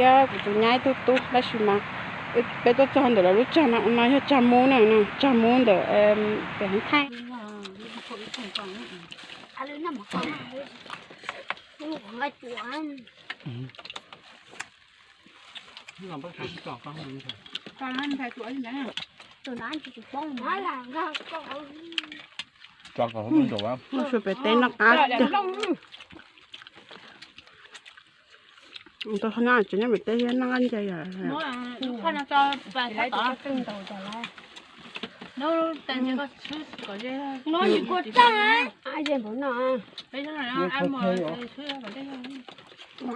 Thiab kuv tus nyab ib tug tub tab sis mas peb tuaj txog ntawm lawv lub tsag no, no yog tsag Hmoob na, tsag Hmoob ntawm pem Hmoob Thaib. Muaj su pem teb noj qab tiag. Tau noj tsis nyob pem teb thiab noj qab ncai yom.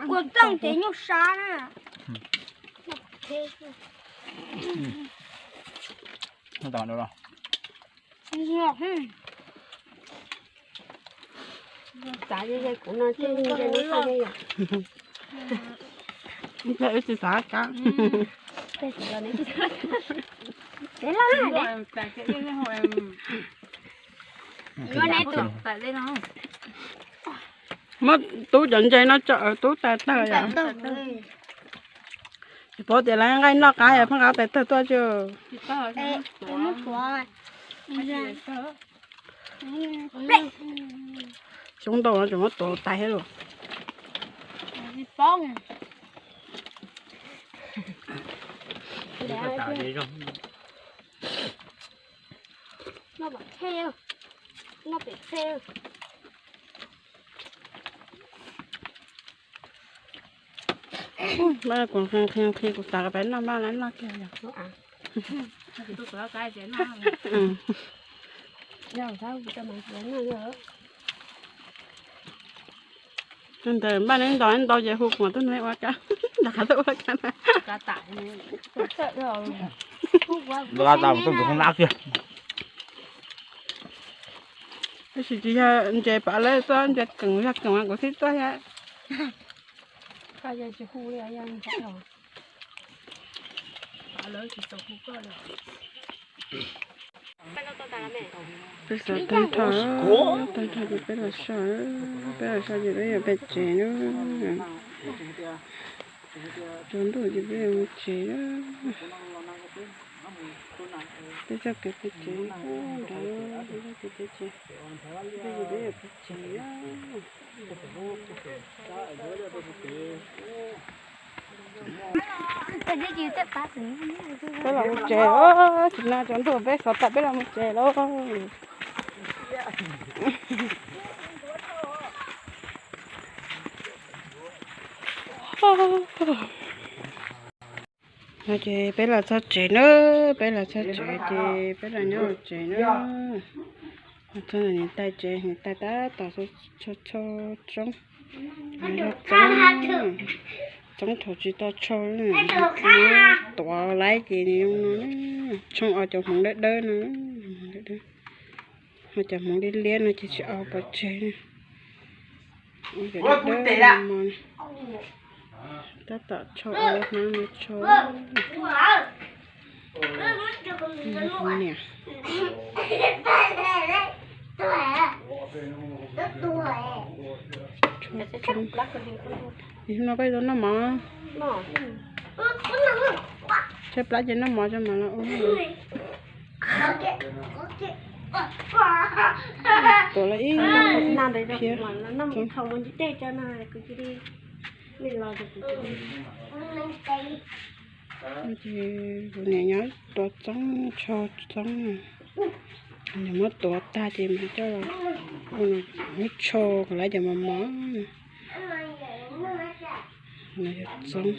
Kua txooj ces nyuj sab na. Ib tsis xav kab. Muab tub cov ntses no tso tub tais tawg yom. Tsis paub tias lawv nqaij noj qab yog pheej qab tais tawg tuaj tsis. Xyoob ntau no tseem muab tuav tais thiab los. Kuv nqhis nqhis kuv xav peb noj npaj na noj kiag yom. Ntawd npaj neb ntaus neb ntaus ces hu kuv tuaj neb ua kab, nrog qab tuaj ua kab na. Nrog qab tas mus tuaj ntxuav hoob nab kiag. Tab sis tsis yog ntses pam lawv tuaj, ntses keem yog keem kuv thiaj tuaj thiab. Peb xav tag nrho, tag nrho ces peb los so, peb los so ces peb yuav pem tsev na. Tsaus ntuj ces peb yuav mus tsev na. Peb txoj kev pem tsev nrad, peb txoj kev pem tsev, peb yuav pem tsev na. Peb los mus tsev, tsis no tsaus ntuj peb xav tag peb los mus tsev lauj. No ces peb los txog tsev na, peb los txog tsev ces peb los nyob hauv tsev na. Txog niam tais tsev, niam tais tab tom txhos txhos txoob, txoob, txoob thaum tsis tau tshau, tuav lawm ces nws zoo no, tshoob ob cov hmoov dawb dawb no, hmoov dawb dawb, ho cov hmoov liab liab no ces tsis au pov tseg. Tab tom tshau ua hnab no tshau. Niam, no koj yuav tau noj mov, tshaib plab ces noj mov tso mam los ua. Tuav lawm ib phiab. Ces kuv niam nyob tuav txoob, tshau txoob, nws muab tuav tag ces mam coj los ua tshau kom lawv cov mos mos. Txoob.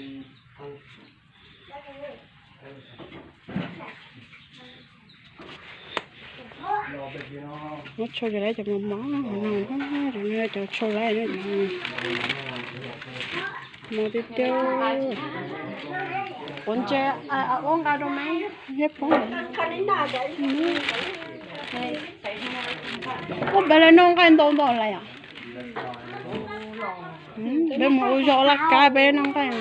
Muab tshau cov lawv cov mos mos no, cov no cov tshau lawv no, mos tiag tiag. Quav ntses ua nqa rau me thiab phob. Ua peb lawv noj nqaij ntau ntau lawm yom. Peb mus ua zog laj kab peb noj nqaij.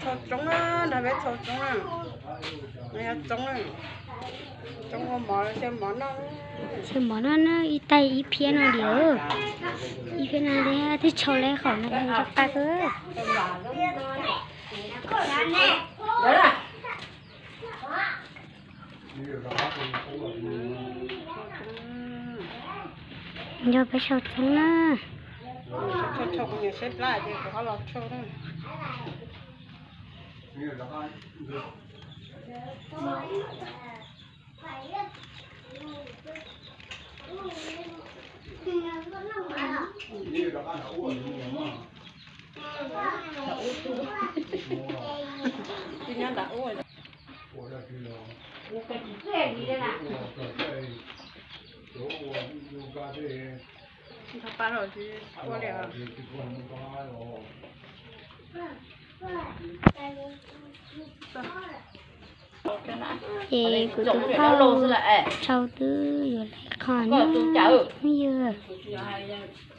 Txhau txoob na, nrog peb txhau txoob na. No yog txoob na. Txoob ua mov, xyaw mov noj. Xyaw mov noj na, ib tais ib phiab no diam. Ib phiab no twb tshau lawm, qhov no rov qab xwb. Yog peb sau txoob na. Ces kuv tus phauj tshau twb yuav lawm qhov no, yog.